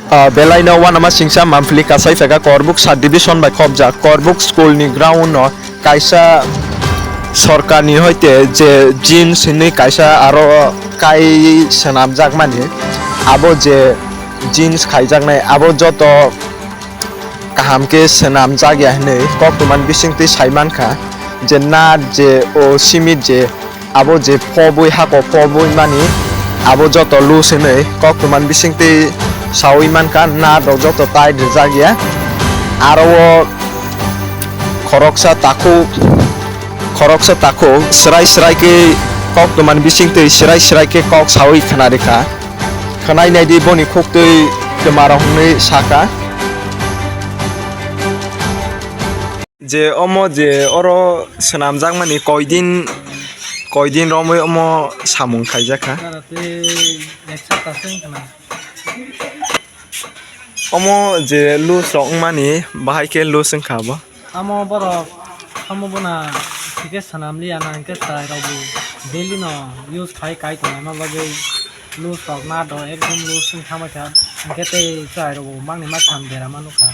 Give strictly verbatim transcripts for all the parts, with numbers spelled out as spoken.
Ah, belai no uanama singsa Mamphli Kasai phaikha Korbuk sub division bai khopjak Korbuk school ni ground no kaisa sorkar ni hoite je jeans hinwi kaisa aro kai swnamjak mani, abo je jeans khaijaknai abo joto kaham khe swnamjak ya hinwi koktwma ni bisingtwi sai mankha je nat je o simit je abo je phobwi hako phobwi mani abo joto loose hinwi koktwma ni bisingtwi sawi mankha, nat rok joto tight rijak ya. Aro o khoroksa takhuk, khoroksa takhuk srai srai khe koktwma ni bisingtwi srai srai khe kok sawi khna rikha. Khwnai naidi boni khuktwi twmarok hwnwi sakha. Je omo je oro swnamjakmani koidin, koidin romwi omo samung khaijakha. Tara tei ek sapta se wngkha na. Omo je loose rok wngmani, bahai khe loose wngkha bo. Amo borok, amo bona thike swnam liya na, hwnkhe chwrai rok bo daily no use khai kai tongnaima bagwi loose rok na do ekdom loose wng thangbaikha, hwnkhe tei chwrai rok bo mangni ma thang derama nukha.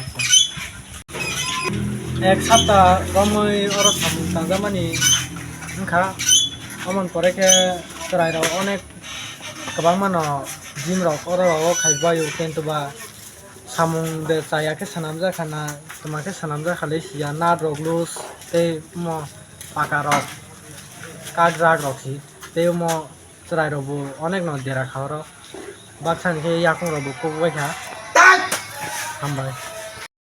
Ek sapta romwi oro samung tangjakmani wngkha, omoni pore khe chwrai rok onek kwbangma no gym rok oro rok o khai bai o, kintu ba samung de chaya khe swnamjak kha na, twma khe swnamjak kha le siya, nat rok loose tei omo paka rok kak jak rok si tei omo chwrai rok bo onek no dera kha oro, baksa ni khe yakung rok bo kubui kha. Hambai.